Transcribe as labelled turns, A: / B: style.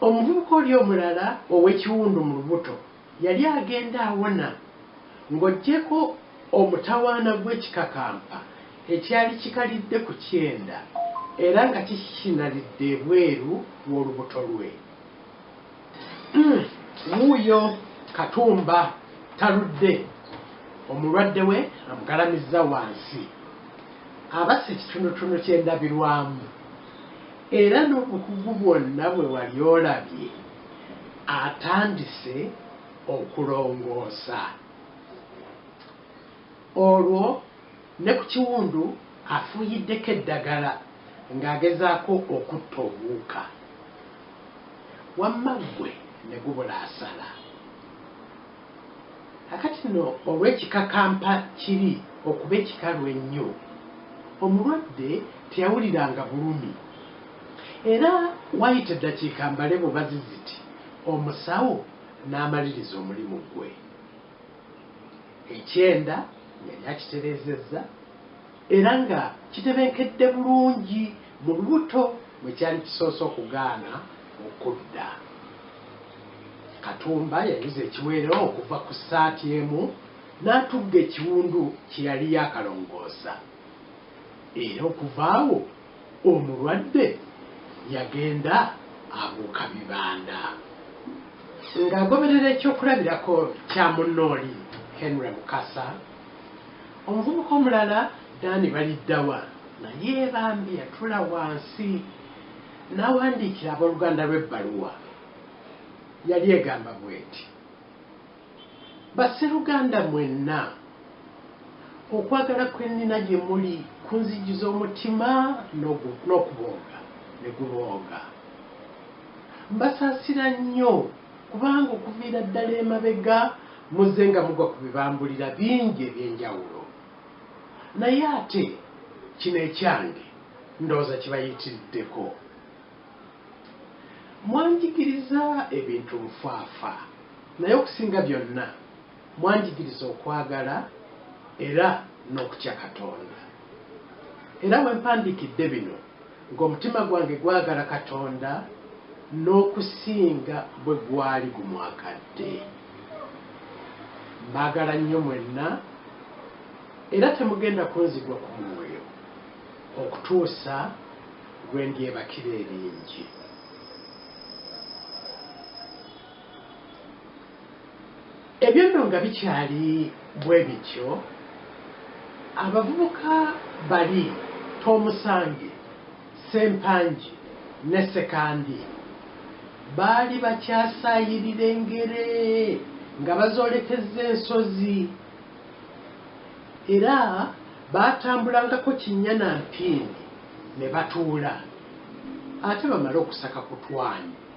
A: Omuvubuka oli omulala ow'ekiwundu mu lubuto yali agenda awona ng'oggyeko omutawaana gw'ekikakampa ekyali kikalidde ku kyenda era nga kikikinalidde ebweru w'olubuto lwe. Wuuyo Katumba taludde, omulwadde we amugalamizza wansi, abassa ekitundutundu ky'endabirwamu era n'obukugu bwonna bwe wali olabye atandise okulongoosa. Olwo ne ku kiwundu afuuyiddeko eddagala ng'agezaako okutta obuwuka. Wamma ggwe ne gubula asala. Kaakati nno olw'ekikakampa kiri okuba ekikalu ennyo, omulwadde teyawuliranga bulumi. Era waayita eddakiika mbale bubazi ziti omusawo n'amaliriza omulimu gwe. Ekyenda yali akitereezezza era nga kitebenkedde bulungi mu lubuto mwe kyali kisoose okugaana okudda. Katumba yayuza ekiwero okuva ku ssaati emu n'atugga ekiwundu kye yali yaakalongoosa era okuva awo omulwadde yagenda abuuka bibanda. Ng'agoberera ekyokulabirako kya munne oli Henry Mukasa, omuvubuka omulala Dan Baliddawa naye bambi yatula wansi n'awandiikira abooluganda lwe ebbaluwa. Yali egamba bw'eti, Basseruganda mwenna, okwagala kwe nnina gye muli kunzijuza omutima n'okubooga ne gubooga. Mbasaasira nnyo kubanga okuviira ddala emabega muzze nga mugwa ku bibambulira bingi eby'enjawulo. Naye ate kino ekyange ndowooza kibayitiriddeko. Mwanjigiriza ebintu nfaafa, naye okusinga byonna mwanjigiriza okwagala era n'okutya Katonda. Era we mpandiikidde bino ng'omutima gwange gwagala Katonda n'okusinga bwe gwali gumwagadde. Mbaagala nnyo mwenna era temugenda kunzigwa ku mwoyo okutuusa lwe ndyebakira eringi. Ebyo nno nga bikyali bwe bityo, abavubuka bali Tomusange, Ssempangi ne Ssekandi baali bakyasaayirira engere nga bazoolekezza ensozi era baatambulangako kinnya na mpindi ne batuula ate bamale okusaka ku twanyi.